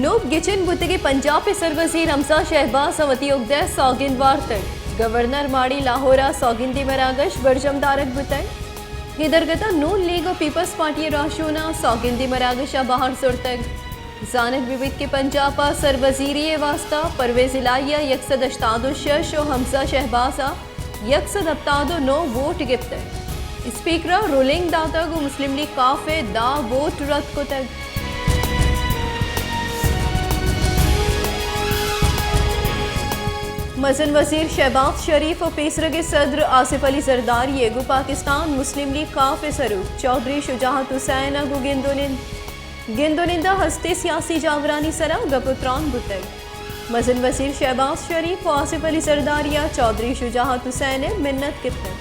نوک گچین بوتگیں پنجاپ ءِ سروزیر حمزہ شہباز ءَ وتی اگدہ ءَ سوگند وارتگ۔ گورنر ماڑی لاہور ءَ سوگندی مراگش برجم دارگ بوتگ۔ اے درگت ءَ نون لیگ ءُ پیپلز پارٹی ءِ راہشوناں سوگندی مراگش ءَ بہر زرتگ۔ زانگ بہ بیت کہ پنجاپ ءِ سروزیری ءِ واستہ پرویز الہی ءَ یک سد ہشتاد ءُ شش ءُ حمزہ شہباز ءَ یک سد ہپتاد ءُ نو ووٹ گپتگ۔ اسپیکر ءَ رولنگ داتگ ءُ مسلم لیگ کاف ءِ دہ ووٹ رد کتگ۔ مزن وزیر شہباز شریف ءُ پیسرگیں صدر آصف علی زرداری ءَ گوں پاکستان مسلم لیگ کاف ءِ سروک چوہدری شجاعت حسین ءَ گوں گند ءُ نند، گند ءُ نند ءَ ہستیں سیاسی جاورانی سرا گپ ءُ تران بوتگ۔ مزن وزیر شہباز شریف ءُ آصف علی زرداری ءَ چوہدری شجاعت حسین ءِ منت گپتگ۔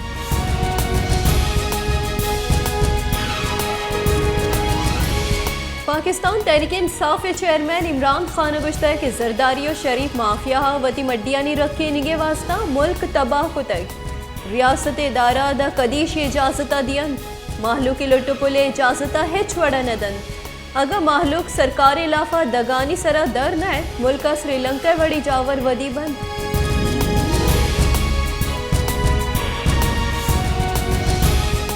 پاکستان تحریک انصاف ءِ چیئرمین عمران خان ءَ گوشتگ کہ زرداری ءُ شریف مافیا ءَ وتی مڈیانی رکینگ ءِ واستہ ملک تباہ کتگ۔ ریاست ءِ ادارہ داں کدی ایشی ءِ اجازت ءَ دینت؟ مہلوک ءِ لٹ ءُ پل ءِ اجازت ءَ ہچ وڑ ءَ نہ دنت۔ اگاں مہلوک سرکار ءِ ہلاف ءَ دگانی سرا در نئیت، ملک ءَ سری لنکا ءِ وڑیں جاور ودی بنت۔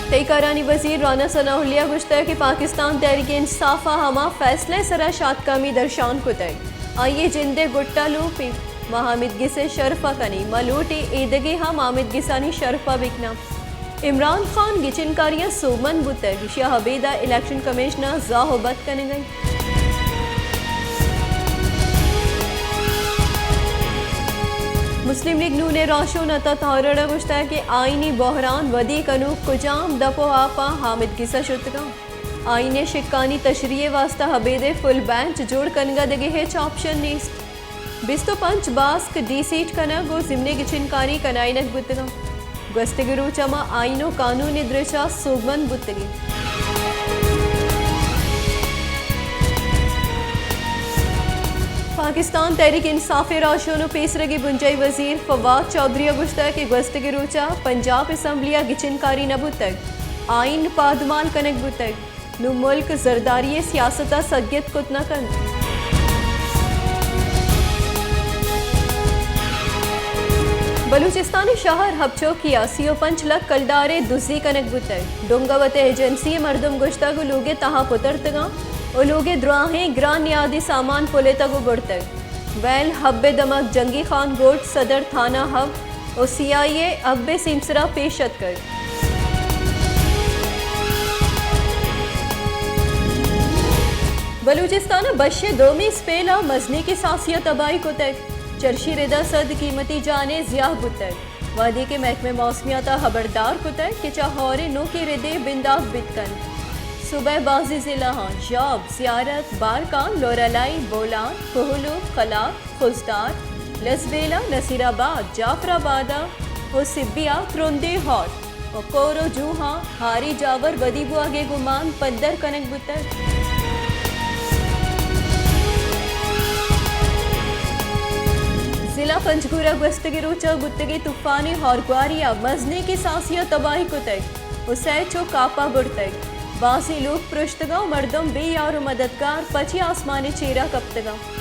تہی کارانی وزیر رانا ثناء اللہ ءَ گوشتگ کہ پاکستان تحریک انصاف ءَ ہما فیصلہ ءِ سرا شاتکامی درشان کتگ۔ آئی ءِ جند ءِ گٹ ءَ لوپیت۔ ما حامد گس ءِ شرپ ءَ کنیں، ما لوٹیں ایدگہ ہم حامد گسانی شرپ ءَ بکناں۔ عمران خان گچین کاریاں سوبمند بوتگ، ایشی ءَ ابید ءَ الیکشن کمیشن ءَ زاہ ءُ بد کنگ ءَ انت۔ مسلم لیگ نون ءِ راہشون عطا تارڑ ءَ گوشتگ کہ آئینی بحران ودی کنوک کجام دپ ءُ آپ ءَ حامد گس ءَ شتگ انت؟ آئین ءِ شکانی تشریح ءِ واستہ ابید ءَ فل بینچ جوڑ کنگ ءَ دگہ ہچ آپشن نیست۔ بیست ءُ پنچ باسک ڈی سیٹ کنگ ءُ ضمنی گچین کاری کنائینگ بوتگ انت۔ گوستگیں روچ ءَ ما آئین ءُ قانون ءِ درچ ءَ سوبمند بوتگ ایں۔ پاکستان تحریک انصاف ءِ راہشون ءُ پیسرگیں بنجاہی وزیر فواد چوہدری ءَ گوشتگ کہ گوستگیں روچ ءَ پنجاب اسمبلی ءَ گچین کاری نہ بوتگ، آئین پادمال کنگ بوتگ۔ نوں ملک زرداری ءِ سیاست ءَ سگت کت نہ کنت۔ بلوچستان ءِ شہر حب چوکی ءَ سی ءُ پنچ لکھ کلدار ءِ دزی کنگ بوتگ۔ ڈونگ ءَ وت ءِ ایجنسی ءِ مردم گوشتگ ءُ لوگ ءِ تہا پترتگ انت ءُ لوگ ءِ دراہیں گران نیادی سامان پلیتگ ءُ برتگ۔ ویل حب ءِ دمگ جنگی خان گوٹ صدر تھانہ حب ءُ سی آئی اے حب ءِ سیمسرا پیش اتکگ۔ بلوچستان ءَ بش ءِ دومی اسپیل ءَ مزنیں کساسے ءَ تباہی کتگ۔ چرشی رد ءَ سد قیمتی جانے زیاہ بوتگ۔ وہدے کہ محکمہ موسمیات ءَ ہبردار کتگ کہ چہ ہوریں نوکیں ردے بندات بیت کنت۔ صوبہ ءِ بازیں ضلعاں ژوب، زیارت، بارکھان، لورالائی، بولان، کوہلو، قلات، خضدار، لسبیلہ، نصیر آباد، جعفر آباد ءُ سبی ءَ ترندیں ہور ءُ کور ءُ جوہاں ہاری جاور ودی بوہگ ءِ گمان پدر کنگ بوتگ۔ ضلع پنجگور ءَ گوستگیں روچ ءَ بوتگیں طوفانی ہورگواری ءَ مزنیں کساسے ءَ تباہی کتگ ءُ سئے چک آپ ءَ برتگ۔ بازیں لوگ پرشتگ ءُ مردم بے یار ءُ مددگار پچیں آسمان ءِ چیرا کپتگ انت۔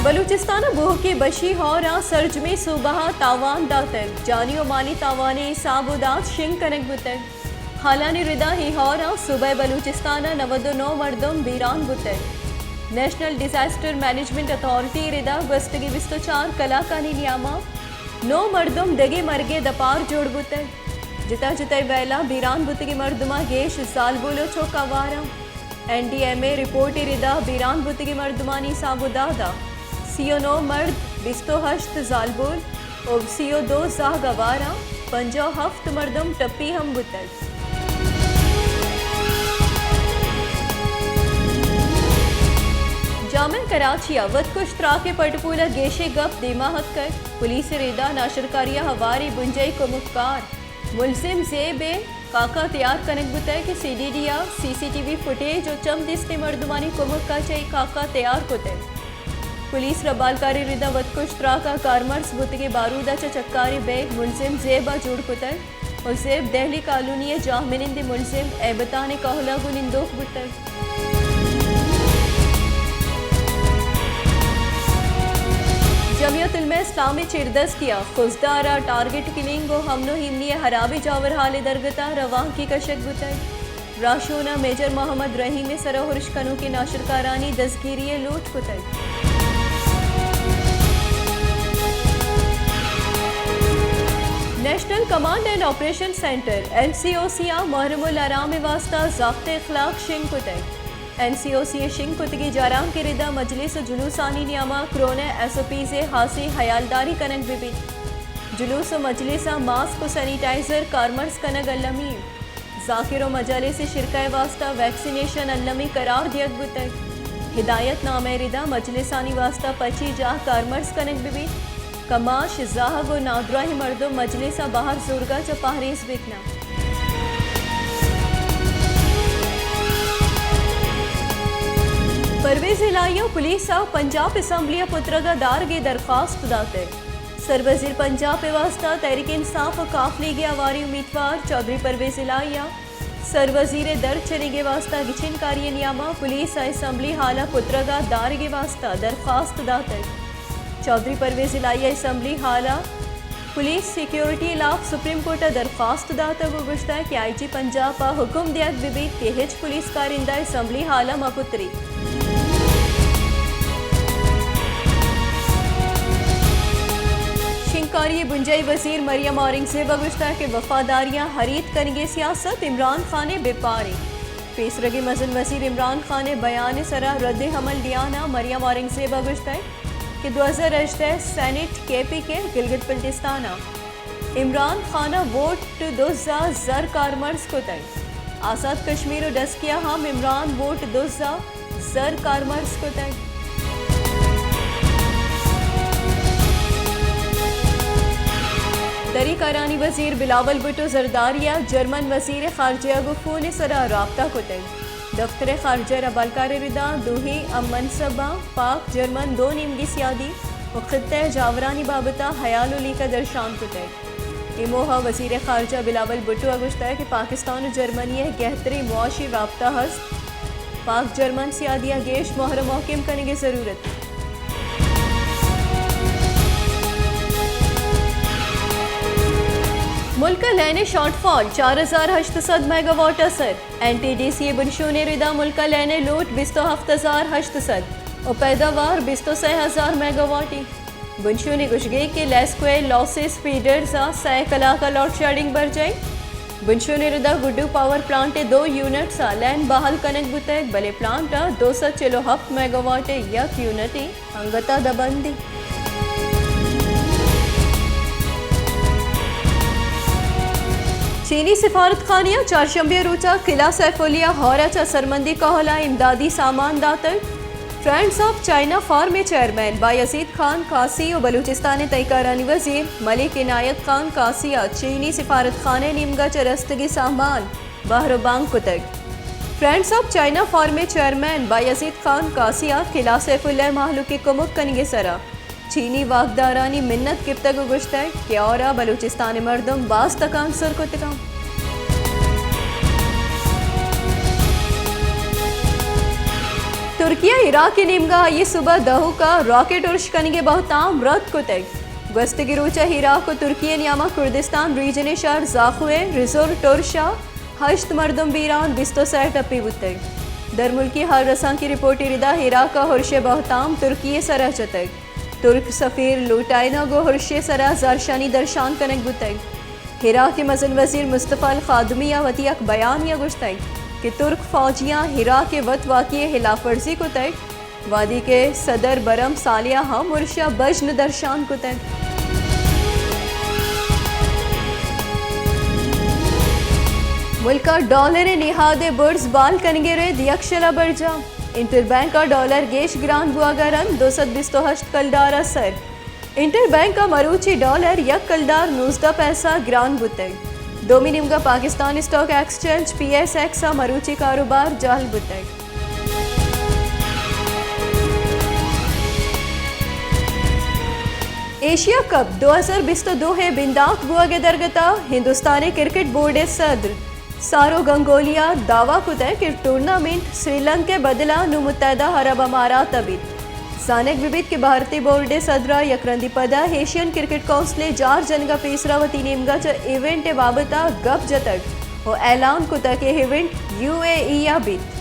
بلوچستان ءَ بوہکیں بشی ہور ءَ سرجمیں صوبہ ءَ تاوان داتگ، جانی ءُ مالی تاوان ءِ حساب ءُ داد شنگ کنگ بوتگ۔ ہالانی ردا اے ہور ءَ صوبہ بلوچستان ءَ نود ءُ نو مردم بیران بوتگ۔ نیشنل ڈیزاسٹر مینجمنٹ اتھارٹی ءِ ردا گوستگیں بیست ءُ چار کلاکانی نیاما نو مردم دگہ مرگ ءِ دپار جوڑ بوتگ۔ جتا جتائیں ویلاں بیران بوتگیں مردماں گیش زالبول ءُ چک ہوار انت۔ این ڈی ایم اے ءِ رپورٹ ءِ ردا بیران بوتگیں مردمانی حساب ءُ داد ءَ سی ءُ نو مرد، بیست ءُ ہشت زالبول ءُ سی ءُ دو زہگ ہوار انت، پنجاہ ءُ ہفت مردم ٹپی ہم بوتگ۔ جامعہ کراچی ءَ وتکش تراک ءِ پٹ ءُ پول ءَ گیشیں گپ دیما اتکگ۔ پولیس ءِ ردا ناشرکاری ءَ ہواریں بنجاہی کمکار ملزم زیب ءِ خاکہ تیار کنگ بوتگ کہ سی ڈی ڈی ءَ سی سی ٹی وی فوٹیج ءُ چم دیستیں مردمانی کمک ءَ چہ اے خاکہ تیار کتگ۔ پولیس ءِ ربالکاری ءِ ردا وتکش تراک ءَ کارمرز بوتگیں بارود ءَ چہ چکاریں بیگ ملزم زیب ءَ جوڑ کتگ۔ و زیب دہلی کالونی ءِ جاہ منندیں ملزم ہیبتان ءِ کہول ءَ گوں نندوک بوتگ۔ جمعیت علماء اسلام ءِ چیردستی ءَ خضدار ءَ ٹارگٹ کلنگ و امن و ایمنی ءِ ہرابیں جاورحال ءِ درگت ءَ روانکی کشگ بوتگ۔ راہشون ءَ میجر محمد رحیم ءِ سر ءَ ارش کنوکیں ناشرکارانی دزگیری ءِ لوٹ کتگ۔ National command and operation centre, N C O C, ءَ محرم الحرام ءِ واستہ ضابطہ اخلاق شنگ کتگ۔ این سی او سی ءِ شنگ کتگیں جہلانک ءِ رد ءَ مجلس و جلوسانی نیام ءَ کرونا ایس او پیز ءِ ہاسیں ہیالداری کنگ بہ بیت۔ جلوس و مجلس ءَ ماسک و سینیٹائزر کارمرز کنگ المی انت۔ ذاکر و مجالس ءِ شرکت ءِ واستہ ویکسینیشن المی قرار دیگ بوتگ۔ ہدایت نامہ ءِ رد ءَ مجلسانی واستہ پچی جاہ کارمرز کنگ بہ بیت۔ کماش، زہگ و نادراہیں مردم مجلس ءَ بہر زورگ ءَ چہ پہریز بہ کناں۔ پرویز الہی ءَ پولیس ءَ پنجاب اسمبلی ءَ پترگ ءَ دارگ ءِ درخواست داتگ۔ سروزیر پنجاب ءِ واستہ تحریک انصاف و کاف لیگ ءِ ہواریں امیتوار چوہدری پرویز الہی ءَ سروزیر ءِ در چنگ ءِ واستہ گچین کاری ءِ نیام ءَ پولیس ءَ اسمبلی ہال ءَ پترگ ءَ دارگ ءِ واستہ درخواست داتگ۔ چوہدری پرویز الہی ءَ اسمبلی ہال ءَ پولیس سیکورٹی ءِ ہلاپ سپریم کورٹ ءَ درخواست داتگ و گوشتگ کہ آئی جی پنجاب ءَ حکم دیگ بہ بیت کہ ہچ پولیس کارندہ اسمبلی ہال ءَ مہ پتریت۔ شنگکاری ءِ بنجاہی وزیر مریم اورنگزیب ءَ گوشتگ کہ وفاداریاں ہریت کنگ ءِ سیاست عمران خان ءِ بے پار انت۔ پیسرگیں مزن وزیر عمران خان ءِ بیان ءِ سرا رد عمل دیان ءَ مریم اورنگزیب ءَ گوشتگ کہ دو ہزار ہژدہ سینیٹ کے پی کے گلگت بلتستان ءَ عمران خان ءَ ووٹ دز ءَ زر کارمرز کتگ۔ آزاد کشمیر و ڈسکیا ہم عمران ووٹ دز ءَ زر کارمرز کتگ۔ دری کارانی وزیر بلاول بھٹو زرداری ءَ جرمن وزیر خارجہ ءَ گوں فون ءِ سرا رابطہ کتگ۔ دفتر خارجہ ءِ ربالکار ءِ ردا دوہیں ہم منصباں پاک جرمن دو نیمگی سیادی و خطہ ءِ جاورانی بابت ءَ ہیال و لیکہ درشان کتگ۔ اے موہ ءَ وزیر خارجہ بلاول بھٹو ءَ گوشتگ کہ پاکستان و جرمنی ءَ گہتریں معاشی رابطہ ہست، پاک جرمن سیادی ءَ گیش مہر ءُ محکم کنگ ءِ ضرورت۔ ملک ءَ لین ءِ شارٹ فال چار ہزار ہشت سد میگا واٹ ءَ سر، این ٹی ڈی سی ءِ بنشون ءِ ردا ملک ءَ لین ءِ لوٹ بیست ءُ ہفت ہزار ہشت سد ءُ پیداوار بیست ءُ سئے ہزار میگا واٹ انت۔ بنشون ءِ گوشگ انت کہ لیسکو ءِ لاسز فیڈرز ءَ سئے کلاک ءَ لوڈ شیڈنگ برجاہ انت۔ بنشون ءِ ردا گڈو پاور پلانٹ ءِ دو یونٹس ءَ لین بحال کنگ بوتگ، بلے پلانٹ ءَ دو سد چل ءُ ہپت میگا واٹ ءِ یک یونٹ ءِ انگت ءَ دبند انت۔ چینی سفارت خانہ ءَ چارشنبے ءِ روچ ءَ قلعہ سیف الدولہ ءِ ہور ءَ چہ سرمندی کہول ءَ امدادی سامان داتگ۔ فرینڈز آف چائنا فارم ءِ چیئرمین بایزید خان کاسی ءُ بلوچستان ءِ تہی کارانی وزیر ملک عنایت خان کاسی ءَ چینی سفارت خانہ ءِ نیمگ ءَ چہ رستگیں سامان بہر ءُ بانگ کتگ۔ فرینڈز آف چائنا فارم ءِ چیئرمین بایزید خان کاسی ءَ قلعہ سیف الدولہ ءِ مہلوک ءِ کمک کنگ ءِ سرا چینی واکدارانی منت گپتگ ءُ گوشتگ کہ آورا بلوچستان ءِ مردم باز تکانسر کتگ انت۔ ترکیہ ءَ عراق ءِ نیمگ ءَ آئی ءِ صوبہ دہوک ءَ راکٹ ارش کنگ ءِ بہتام رد کتگ۔ گوستگیں روچ ءَ عراق ءُ ترکیہ ءِ نیام ءَ کردستان ریجن ءِ شہر زاخو ءِ ریزورٹ ارش ءَ ہشت مردم بیران، بیست ءُ سئے ٹپی بوتگ۔ درملکی حال رسانکی رپورٹ ءِ ردا عراق ءَ ارش ءِ بہتام ترکیہ ءِ سرا جتگ۔ ترک سفیر لوٹائن ءَ گوں ارش ءِ سرا زہرشانی درشان کنگ بوتگ۔ عراق ءِ مزن وزیر مصطفی الخادمی ءَ وتی یک بیانے ءَ گوشتگ کہ ترک فوجیاں عراق ءِ وت واکی ءِ ہلاف ورزی کتگ، وہدے کہ صدر برہم صالح ءَ ہم ارش ءَ بژن درشان کتگ۔ ملک ءَ ڈالر ءِ نہاد ءِ برز بال کنگ ءِ رد یک شل ءَ برجاہ۔ انٹر بینک ءَ ڈالر گیش گران بوگ ءَ رند دو سد بیست ءُ ہشت کلدار ءَ سر۔ انٹر بینک ءَ مروچی ڈالر یک کلدار نوزدہ پیسہ گران بوتگ۔ دومی نیمگ ءَ Pakistan stock exchange P S x ءَ مروچی کاروبار جہل بوتگ۔ ایشیا کپ دو ہزار بیست ءُ دو ءِ بندات بوگ ءِ درگت ءَ ہندوستان ءِ کرکٹ بورڈ ءِ صدر سارو گنگولی ءَ دعویٰ کتگ کہ ٹورنامنٹ سری لنکا ءِ بدل ءَ نوں متحدہ عرب امارات ءَ بیت۔ زانگ بہ بیت کہ بھارتی بورڈ ءِ صدر ءَ یک رندے پدا ایشین کرکٹ کونسل ءِ جار جنگ ءَ پیسرا وتی نیمگ ءَ چہ ایونٹ ءِ بابت ءَ گپ جتگ ءُ اعلان کتگ کہ ایونٹ یو اے ای ءَ بیت۔